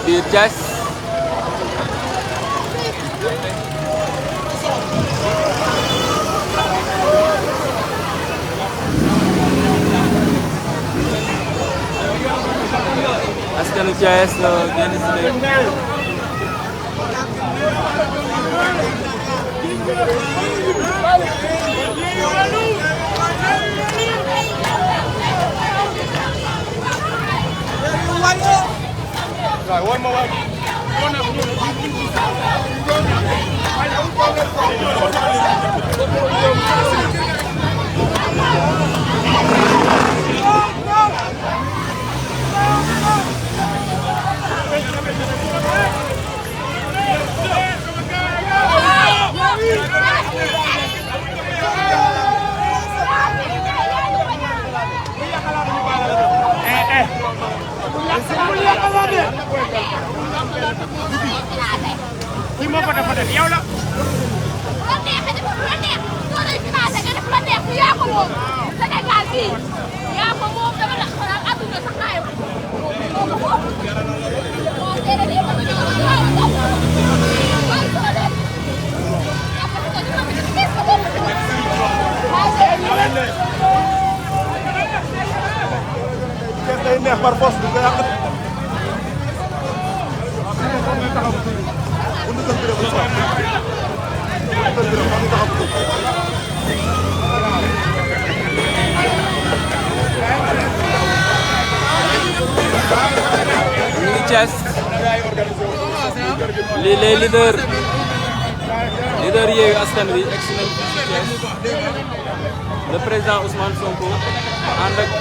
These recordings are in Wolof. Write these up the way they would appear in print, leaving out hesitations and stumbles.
biir Thiès askanu Thiès génn si léegi One more. Kii moo ko def yow la. bu la neexee dafa bu la neex soo doon financé nga def bu la neex yaa ko moom Sénégal bii yaa ko moom dama la xoolal adduna sax naa yow moo ko moom moo seede de ma ko jox ko waaw waaw waaw soo leen après que ñu ma gis gis ko bopp Kees day neex par force du ko yàq. ñu ngi Thiès lii les leaders Yewwi Askan Wi egsi nañ ci Thiès le président Ousmane Sonko ànd ak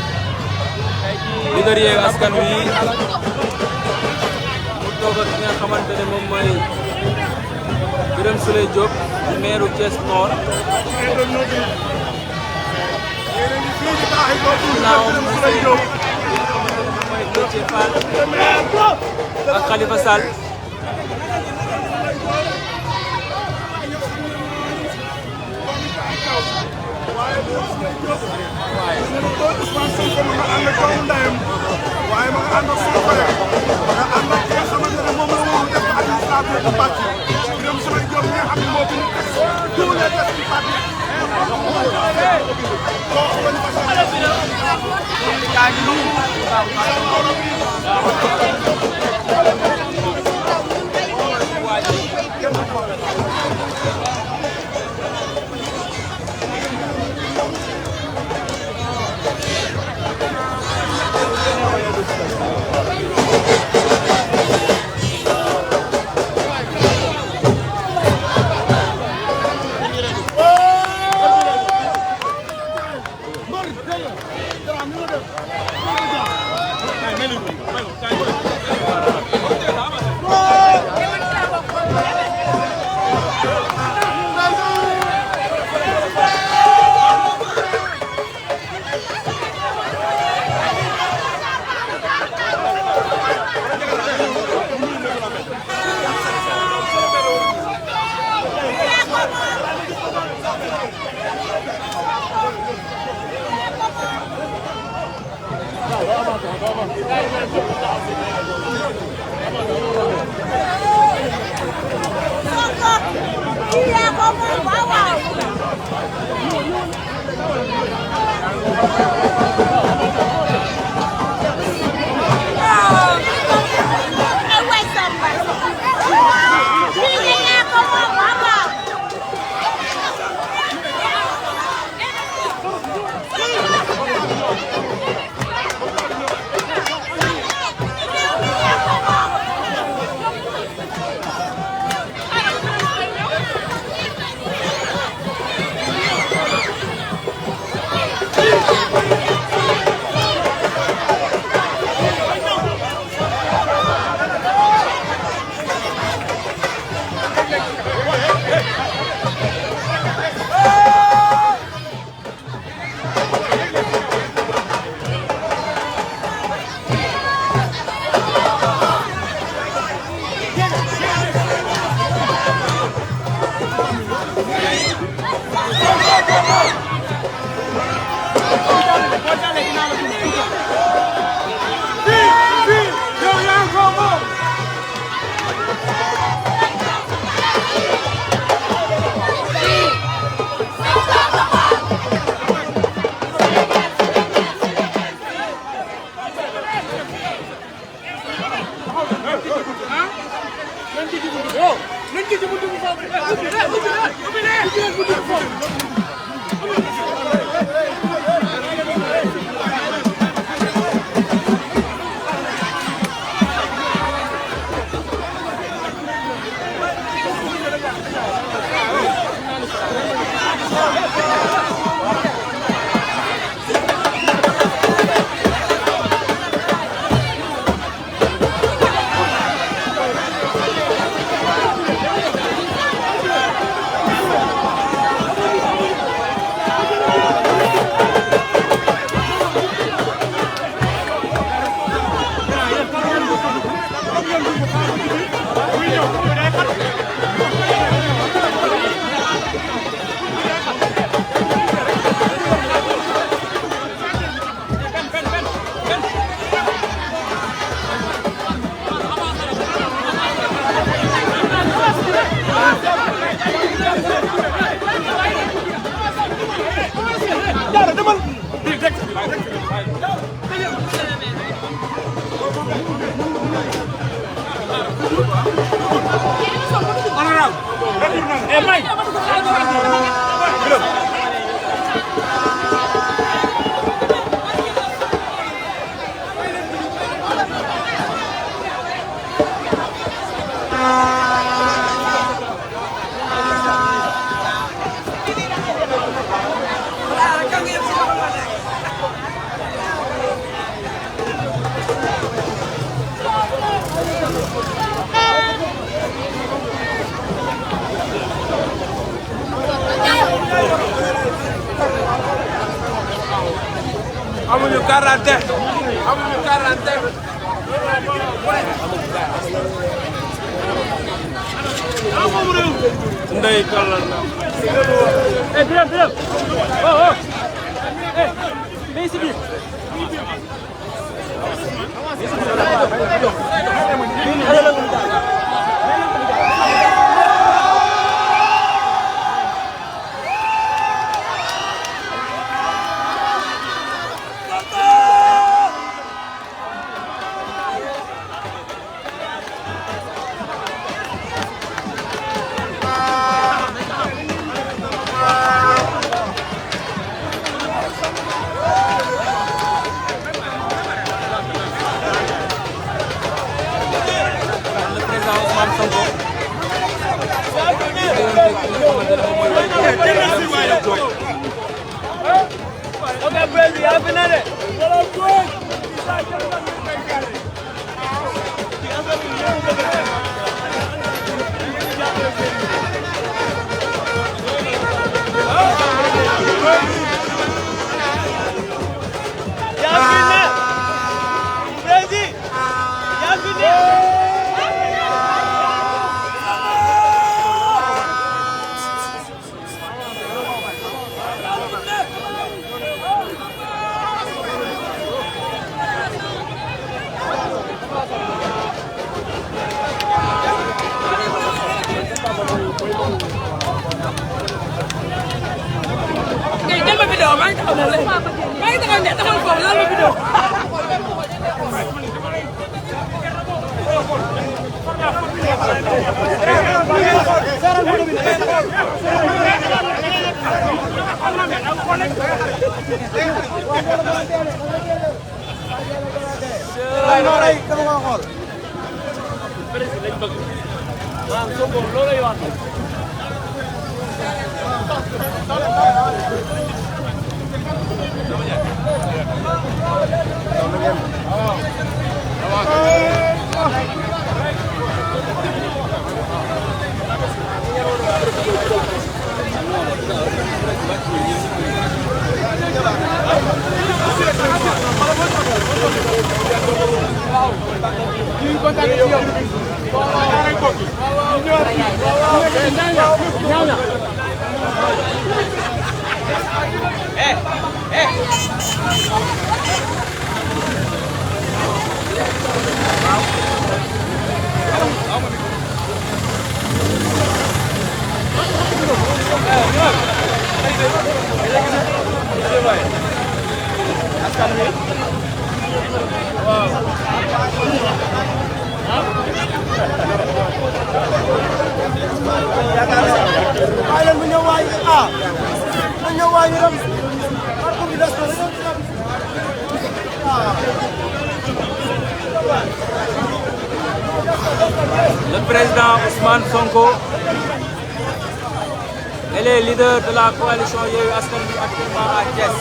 leader Yewwi Askan Wi mu toog ak ki nga xamante ne moom mooy Birame Souleye Diop di maire Thiès Nord ginnaaw mooy Déthié Fall ak Khalifa Sall waaye ma nga ànd ak sama frère nga ànd ak ki nga xamante ne moom la woon def administrateur du parti Birame Souleye Diop mi nga xam ne moo fi tous les textes du parti Thank you. amuñu quarantaine amuñu quarantaine ndey kala na Birame oh mais c'est bien Le président Ousmane Sonko et les leaders de la coalition Yewwi Askan Wi actuellement à Thiès.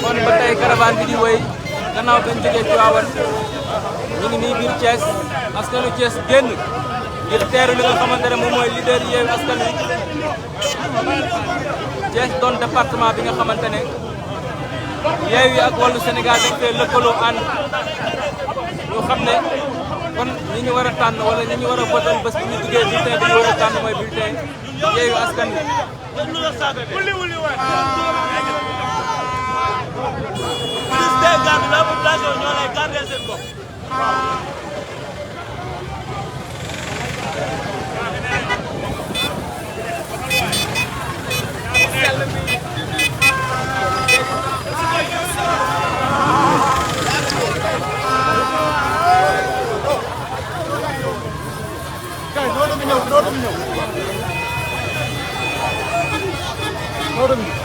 kon ba tey caravane bi di wéy gannaaw bañ jógee Tivaouane ñu ngi nii biir Thiès askanu Thiès génn ngir teeru li nga xamante ne moom mooy leader Yewwi Askan Wi. Thiès doon département bi nga xamante ne Yewwi ak Wallu Sénégal dañ fee lëkkaloo ànd ñu xam ne kon ñi ñu war a tànn wala ñi ñu war a votal bés bu ñu duggee bulletin bi ñu war a tànn mooy bulletin Yewwi Askan Wi. ministre des gardes la population ñoo lay garder seen bopp. Wow,